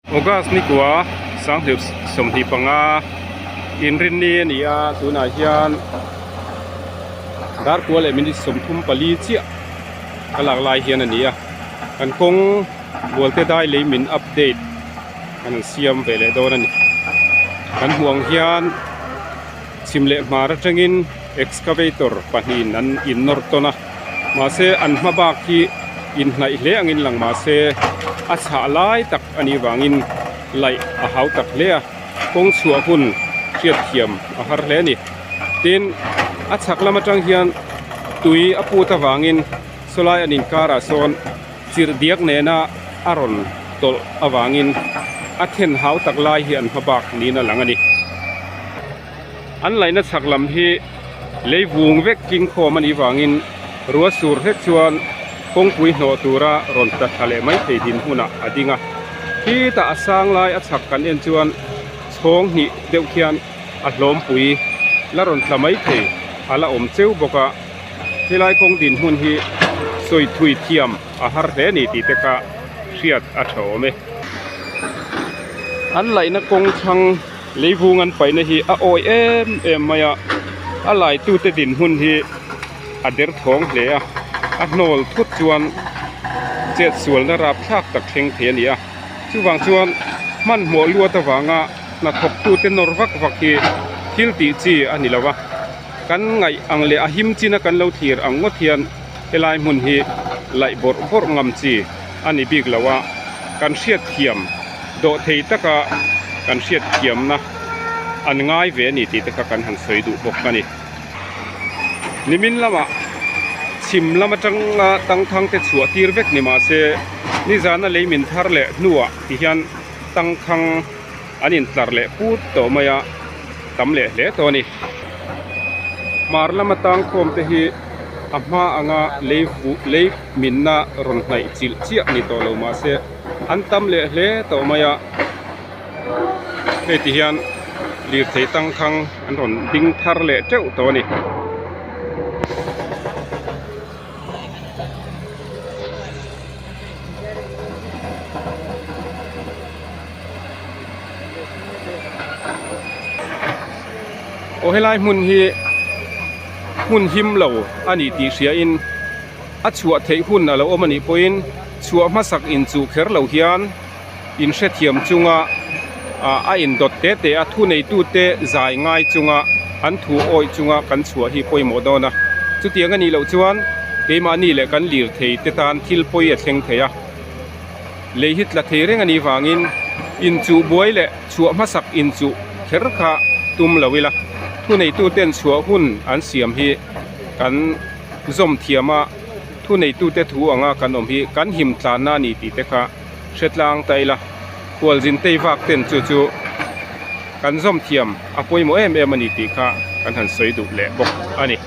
August ni kua sanghnih 25 inrinni a ni a tunah hian dar kua leh minute 34 chiah ka lak lai hian a ni a kan kawng bualte dai lei min update kan han siam ve leh dawn a ni kan hmuh ang hian chhim leh hmar atangin excavator pahnihin an innawr tawn a mahse an hma bak hi inhnaih hle angin lang mahse a chhah lai tak a nih vangin laih a hau tak hle a kawng chhuah hun hriatthiam a har hle a ni tin a chhak lam atang hian tui a put avangin sawlai an inkarah sawn chirh diak nena a rawn tawlh avangin a then hau tak lai hi an hma bak niin a lang a ni. An laihna chhak lam hi lei vung vek tling khawm a nih vangin rua sur hlek chuan kawngpui hnawh tura rawn tla thla leh mai thei din hmunah a ding a. Khitah a sang lai a chhak kan en chuan chhawng hnih deuh khian a hlawmpui la rawn tla mai thei a la awm cheu bawk a. Helai kawng din hmun hi sawi thui thiam a har hle a ni tih te kha hriat a tha awm e. An laihna kawng thlang. Leivung an paihna hi a awi em em mai a, a laitute dinhmun hi a derthawng hle a, a hnawl thut chuan chet sualna rapthlak tak thleng thei a ni a, chuvang chuan hmanhmawh luat avanga hnathawktute nawr vak vak hi thil tih chi a ni lo a, kan ngaih ang leh a him china kan lo thlir ang ngawt hian helai hmun hi laih bawrh bawrh ngam chi a ni bik lo a, kan hriatthiam. Dawh thei taka kan hriat thiamna an ngai ve a ni tih te kha kan han sawi duh bawk a ni. Nimin lamah chhim lam atanga tangkhang te chhuah tir vek ni mah se nizana lei min thar leh hnuah ti hian tangkhang an intlar leh put tawh mai a, tam leh hle tawh a ni. Hmar lama tangkhawm te hi a hma anga lei lei minna rawn hnaih chilh chiah ni tawh lo mah se. An tam leh hle tawh mai a, hei ti hian lirthei tangkhang an rawn ding thar leh teuh tawh a ni. Aw helai hmun hi hmun him lo a ni tih hria in. A chhuah theih hun a lo awm a nih pawhin chhuah hmasak inchuh kher lo hian inhrethiam chunga a indawt te te a, thuneitute zai ngai chunga an thu awih chunga kan chhuah hi pawimawh dawn a. Chutiang a nih loh chuan keimahni leh kan lirthei te tan thil pawi a thleng thei a, lei hi tla thei reng a nih vangin inchuh buai leh chhuah hmasak inchuh kher kha tum lo ila, thuneituten chhuah hun an siam hi kan. Zawm thiama thuneitute thu anga kan awm hi kan him tlanna a ni tih te kha hre tlang ta ila, khualzin tei vak ten chu chu kan zawm thiam a pawimawh em em a ni tih kha kan han sawi duh leh bawk a ni.